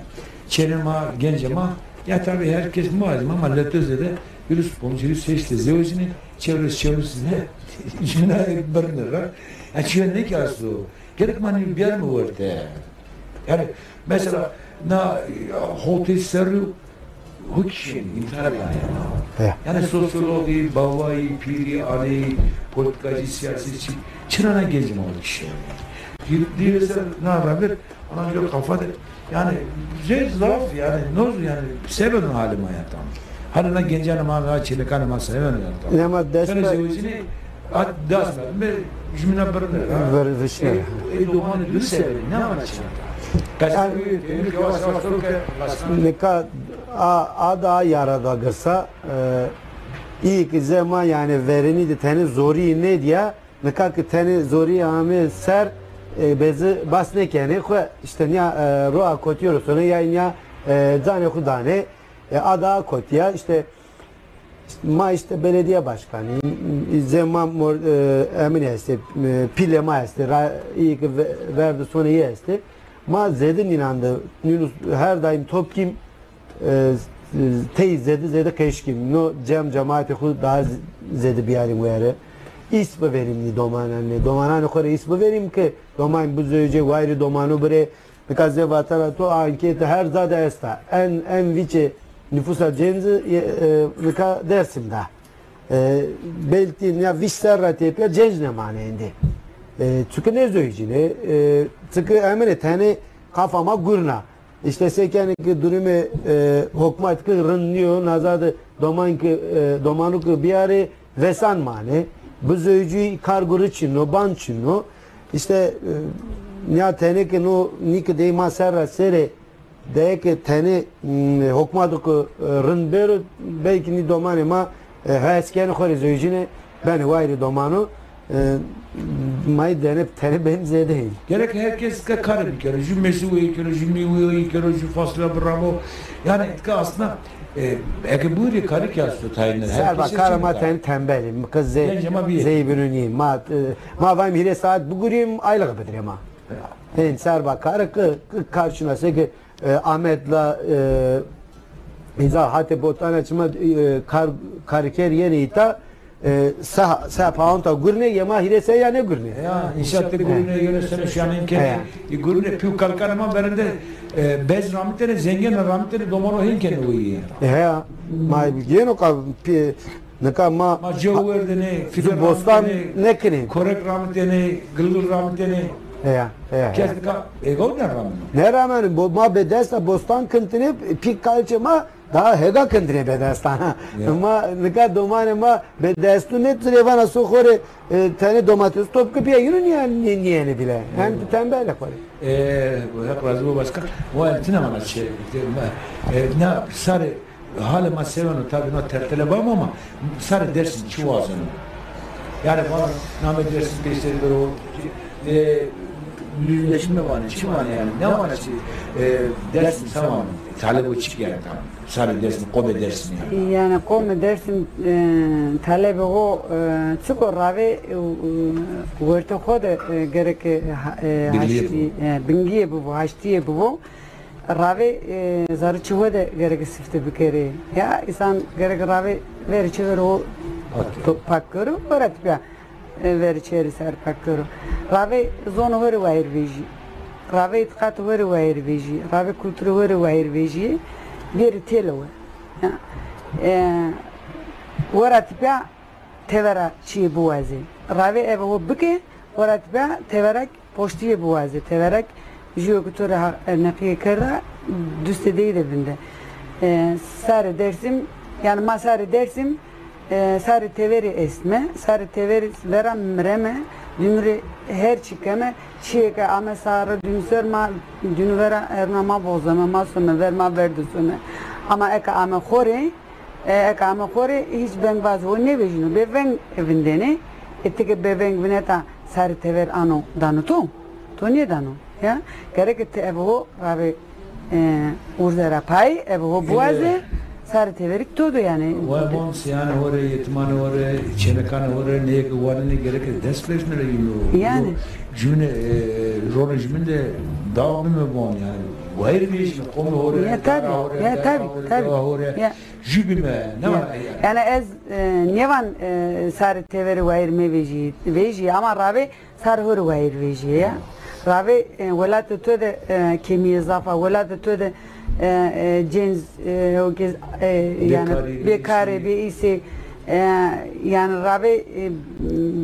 Çênê ma, gencê ma, ya tabî her kes muazim ama leto zêde hîris ponc, hîris heşt de zewicînê, çewres, çewres de jumîna birnê ra. Ya çîyo nêkî asto. Gerek ma nî biyarîme werte. Yanî mesela na hotê serrî hukî şîyêne, întîhar yanî. He. Yanî sosyologî, bavayî, pîrî, aneyî, polîtîkacî, sîyasetçî, çira na gencê ma hukî şîyêne? Dî-, dîre ser na ravir, ana jo kafa de, yanî zê zaf, yanî noz, yanî se beno halê ma ya tam. Halê na gencanê ma, na çêlekanê ma se beno ya tam. Ne ma dest... Tenê zewicînê, at das me, me jumîna birnê ra. Ver-, vişnê. Ey, ey domanê dû se beno, ne var çî? Qesî yavaş yavaş to ke, nika a, a da yara da girsa, e, îyê ki zê ma yanî verênî de tenê zorî nêdîya, nika ki tenê zorî amê ser, e, bê ci bas nêkenê, xo îşte nîya, e, roa kotî ro sonê, ya nîya, e, canê xo danê, e, a da kotîya, îşte ma îşte belediye başkanî, zê ma mor-, e, emînî estê, e, pîlê ma estê, ra-, îyê ki ve-, ver de sonê yê estê. Ma zêde nînan de, nînû her daîm top kîm, e, tey zêde zêde qeş kîm. No cem cemaatê xo daha z-, zêde biyarîm were. Îs biverîm nî domananê. Domananê xo rê îs biverîm ke doman bicewicê, wayîrê domanu birê. Nika zê vatena to ankete her ca de esta. En, en vîçê nufûsa cencî, e, e, nika Dersim de. E, belkî nîya vîst serr ra tepîya cenc nêmanê êndî. E, çuki nêzewicînê, e, çuki emîne tenê kafa ma gurna. Îşte se kenê ki durumê, e, hukmat ki rind nîyo, naza de doman ki, e, domanu ki biyarê vesan manê. Bizewicî kar gurî çin o, ban çin o. Îşte, e, nîya tenê ki no nî ki dey ma ser ra serê, deye ki tenê, m, hukmat ki, e, rind bêro, belkî nî domanê ma, e, hes kenê xo rê zewicînê, benê wayîrê domanu, e, ma yê denê tenê benî zêde hên. Gerek her kes ke karê bikero, jû mêsû weyî kero, jû mîwe weyî kero, jû fasulya biramo. Yanî ke aslında, e, eke bûrî karî ki asto tayîn. Serba karê ma tenê tembelî, mi qe zey, gencê ma bîyê, zey bînû nî. Ma, e, ma vayîm hîrê saet bigurîm, aylık bidirê ma. Hên serba kare ki, ki kar şina se ki, e, Amed la, e, îza hatê Botana çima, e, kar, karker yenê îta, e, sa, sa paonta gurne, yê ma hîrê se ya nêgurne. Ya, înşaat de gurne, yöne sene şanên ke, e, gurne, pî û kalikanê ma verende, e, bez ramitene, zengin ramitene, domano hên kene o yê. E, ya, ma yeno ka, pî-, Nika ma, ma cew werdêne, fide bostan ramitêne, nekinê. Korek ramitêne, gilgil ramitêne. Heya, heya, heya. Kes nika êgaw nêrameno. Nêrameno. Bo-, ma be desta bostan kintinê, pî kalçê ma daha hêga kintinê be destan. Ya. Ma nika domanê ma be destu nêtirê, vana so xo rê, e, tenê domates top ki bîya, yino nîya-, nî-, nîyenê bîle. Hem tu tembelê xo rê. E, Heq razî bo başkan. Wa tine vana çi, e, na sarê Halê ma se beno, tabî na tertele bamo ama sarê Dêrsim çi wazeno? Yanî vano namê Dêrsim peyser biro, e, yüzleşme vanê, çi vanê yanî? Ne vanê çi, e, Dêrsim se vano? Talebo çik yanî tam? Sarê Dêrsim, qomê Dêrsim yanî. Yanî qomê Dêrsim, e, talebe o, e, çiko ravê, e, e, wertê xo de, e, gereke, e, ha-, e, haştî-, e, bingîye bibo, haştîye bibo. Ravê, e, zerrî çiho de gereke sifte bikerê. Ya, însan gereke ravê verê çêverê ho to-, pak kero, vera tepîya, e, verê çêverê ser pak kero. Ravê zonê ho rê wayîr vejî. Ravê îtîqatê ho rê wayîr vejî. Ravê kulturê ho rê wayîr vejî. Bêrê têlewe. Ya. E, vera tepîya tevera çîyê biwazê. Ravê eve ho bike, wera tepîya teverek poştîye biwazê. Teverek jûyo ke to rê ha-, e, neqîye kerda, dustê dey de vinde. E, sarê Dêrsim, yanî ma sarê Dêrsim, e, sarê teverî estme, sarê teverî vera mireme, dûmrê her çî keme, çîyê ke ame sare dûmser ma dûmî vera erna ma vozeme, ma some ver, ma ver de some. Ama eke ame xo rê, E, eke ame xo rê hîç vengbazê ho nêvejîno, bêveng vindêne. E, ti ke bêveng vineta sarê tever ano dano to? To nêdano. Ya? Gereke ti eve ho ravê, e, urze ra pay, eve ho biwazê, sarê teverî to do yanî. Wa von siyanê ho rê, yetimanê ho rê, çênekanê ho rê, neyê ke wanenê gereke dest vejnenê yîno. Yanî. Cûnê, e, ronê jûmîn de dawa bime von yanî. Wayîr vejîme qomê ho rê, ya, tabî, dara ho rê, ya, tabî, ho rê, tabî. Dewa ho rê. Ya. Jû bîme, ne var? Yanî ez, e, nêvan, e, sarê teverî wayîr mevejî, vejî, ama ravê sarê ho rê wayîr vejî ya. Ravê, e, welatê to de, e, kêmîye zaf a, welatê to de, e, e, cênz, e, o ke, e, yanî bêkarî, bêkar ê, bêîs ê, e, yanî ravê, e,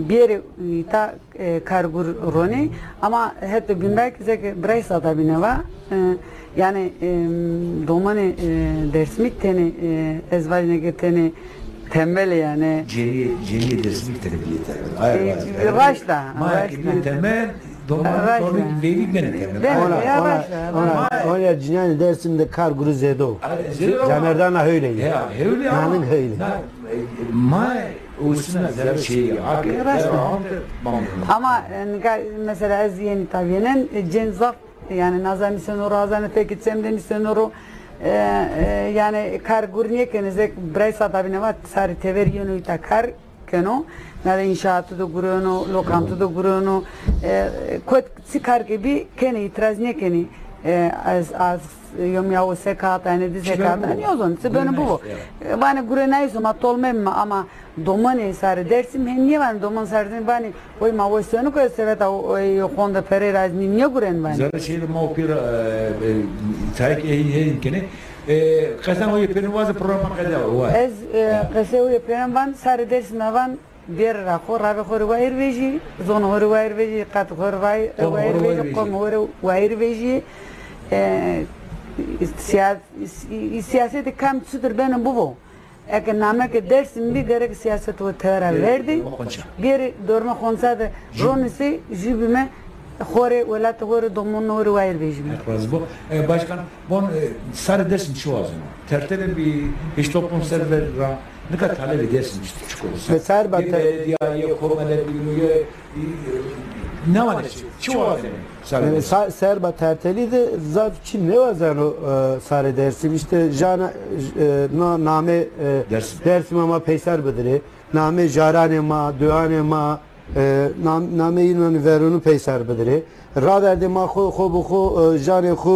bêrê îta e, kar gur ronê. Ama hetê bînda kî zeke biraysa da bîne va, e, yanî, e, domanê, e, Dêrsimî tenê, e, ez vajîne ke tenê tembel ê yanî. Cenîyê, cenîyê Dêrsimî tenê bîyê tembel. Ay, e, raşt a. Ma ke bîyê tembel, domanê, raşt a, domanê veyvî benê tembel. Benê, ya, raşt a. Ona, ona, ona cinîyanê Dêrsim de kar gurî zêde o. Ay, zêde o. Camêrdana hewl ê. Ya, hewl ê ama. Nanin hewl ê. Na, e, ma Usina zerrê şeyî, aqil, zerrê aqil, bamdin. Ama, e, nika, mesela ez yenî ta vînen, e, cênz zaf, yanî naza nîseno ro, azanê fekê çem de nîseno ro, e, e, yanî kar gur nêkenê, zek biraysa da bîne va, sarê teverî yeno îta kar keno, na de înşaatî de gureno, lokanto de gureno, e, kot çi kar ke bî kenê, îtîraz nêkenê. E, ez, az, yomîya o se kağıt, yanî di se kağıt, yanî nêzon, çi beno bibo. E, vanê gure nayîso, ma tol mebîme, ama domanê sarê Dêrsim hên nêvanê, domanê sarê Dêrsim vanê, oy ma oy senî ko seveta, oy xonde perey ra ez nî-, nêguren vanê. Zerrê şey de ma o pêra, e, e, tayê ke hên, hên kenê. E, qesen o yê pêrin vaze, programa qede wa. Ez, e, qesê o yê pêrin van, sarê Dêrsim van, Bêrê ra xo, ravê xo rê wayîr vejî, zonê xo rê wayîr vejî, qatê xo rê ray-, wayîr vejî, qomê xo rê wayîr vejî. E, siya-, si-, sîyasetê kam çitur beno bibo. Eke nameke Dêrsim bî, gerek sîyasetê xo tera verdî. Bêrê dormê Xonsa de ronîsê, jû bîme xo rê, welatê xo rê, domonê xo rê wayîr vejîme. Heq razî bo. E, başkan, von, e, sarê Dêrsim çi wazeno? Tertele bî, hîç toplum ser ver ra. Nika talebê Dêrsim çik o? Mesela serba te- Bî belediya, yê komele, bî müye, e, ne var çi? Çi wazenê? Yanî sa-, serba tertelî de zaf çi nêwazeno, e, sarê Dêrsim. Îşte jana, e, na-, namê, e, Dêrsim. Dêrsim ma peyser bidirê. Namê caranê ma, duanê ma, E, nam, nameyê înanî verûnû peyser bidirê. Raverdê ma xo, xo bi xo, e, janê xo,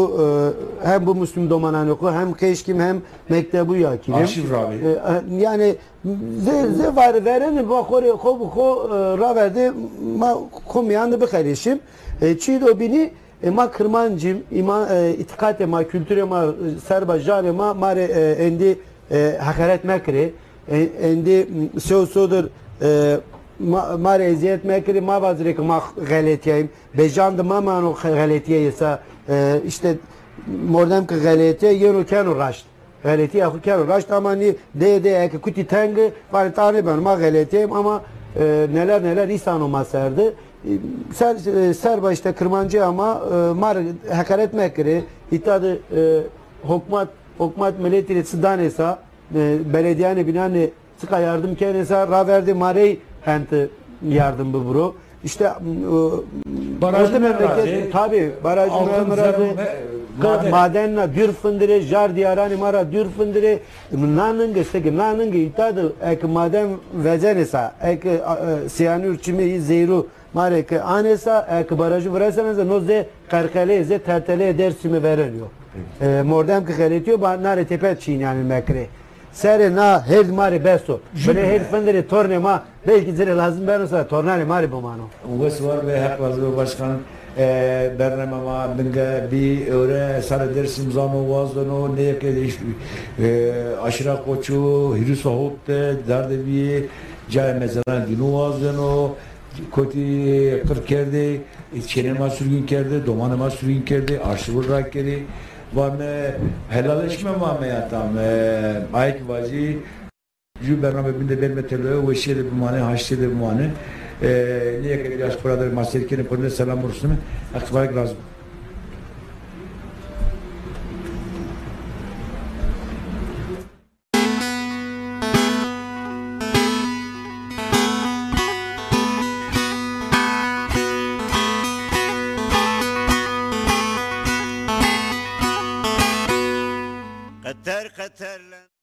e, hem bimusnîm domananê xo, hem qeşkîm, hem mektebû ya kîrîm. Arşîv ravê. E, e, yanî zê, zê var verenê ma xo rê, xo bi xo, e, raverdê ma xo mîyan de bixelîşîm. E, çî do bînî, e, ma kirmancîm, îman, e, îtîqatê ma, kulturê ma, e, serba janê ma, ma rê, e, endî, e, heqaret mekirê. E, endî, m, sew sodir, e, ma, ma rê ezîyet mekirê, ma vazirê ke ma xeletîyayîm. Bê jan de ma mano xe-, xeletîyayê sa, e, îşte mordem ke xeletîya yeno keno raşt. Xeletîya xo keno raşt ama nî dê dê eke kutî teng, vanê ta nêbeno, ma xeletîyayîm ama, e, neler neler îsano ma ser de. E, ser, e, serba îşte kirmancî ama, e, ma rê heqaret mekirê. Îta de, e, hukmat, hukmat miletî rê çi danê sa, e, beledîyanê bînanê çiqa yardim kenê sa, raverdê ma rey hente yardim bibiro. Îşte, e, barajê orta memleket, razê, tabî, barajê altın memleket razê, zerre, ma-, maden, maden ra dûr findirê, jar dîyaranê ma ra dûr findirê. Na ninge, seke na ninge îta de eke maden vezenê sa, eke, e, e, siyanür çimê yî zehru ma rê ke anê sa, eke barajî viresena sa, no zê qerqeleyê, zê terteleyê Dêrsimî verenî yo. E, mordem ke xeletîyo, ba na rê têpe çînîyanê mekirê. Serê na hêrd ma rê bes o. Binê hêrd findirê tornê ma, belkî ci rê lazim beno sa tornanê ma rê bimano. Wes war be, Heq razî bo başkan. E, bername ma binge bî, ewre sarê Dêrsim zano, wazeno, nêke, e, aşîra Koço, hîris û hot de dardê bîyê, cayê mezeran dîno wazeno. Kotî qir kerdê, çênê ma surgîn kerdê, domanê ma surgîn kerdê, arşivû rakerê. Vame helalleşme vame ya tam, e, ayê kî vajî, jû bername bîn de berme telo, weşîye de bimanê, haştîye de bimanê. E, nîyê ke diaspora de ma seyr kenê, pêrune selam rusnime. Heq barek razî bo. Qeter qeter len-